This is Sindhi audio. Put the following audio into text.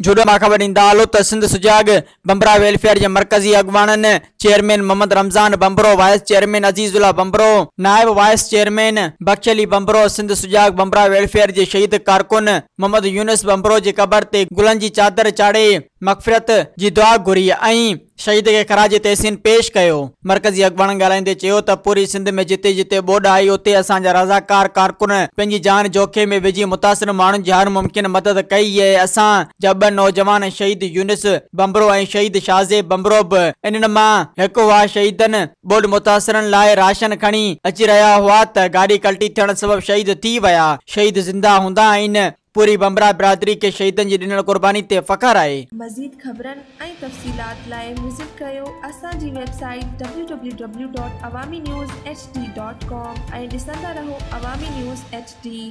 جهڏو مان خبر ڏيندا هلو ته سنڌ سجاڳ بمبرا ويلفيئر جي مرڪزي اڳواڻن chairman Muhammad Ramzan Bhambro, vice chairman Aziz Ullah Bhambro, نائب وائيس چيئرمين بخش علي ڀنڀرو، سنڌ سجاڳ بمبرا ويلفيئر جي شهيد ڪارڪن محمد يونس ڀنڀرو جي قبر تي گلن جي چادر چاڙهي مغفرت جي دعا گهري ۽ شهيد کي خراج تحسين پيش ڪيو. مرڪزي اڳواڻن ڳالهائيندي چيو ته پوري سنڌ ۾ جتي جتي ٻوڏ آئي اتي اسان جا رضاڪار ڪارڪن پنهنجي جان جوکي ۾ وجهي متاثر ماڻهن جي هر ممڪن مدد ڪئي ۽ اسان جا ٻه نوجوان شهيد يونس ڀنڀرو ۽ شهيد شاهزيب ڀنڀرو به انهن مان هڪ هئا شهيدن ٻوڏ متاثرن لاء راشن کڻي اچي رهيا هئا ته گاڏي ڪلٽي ٿيڻ سبب شهيد ٿي ويا شهيد زنده هوندا آهن پوري ڀنڀرا برادري کي شهيدن جي ڏنل قرباني تي فخر آهي. مزيد خبرن ۽ تفصيلات لاء وزٽ ڪريو اسان جي website W W W dot Awami news H D dot com ۽ ڏسندا رهو عوامي نيوز ايڇ ڊي.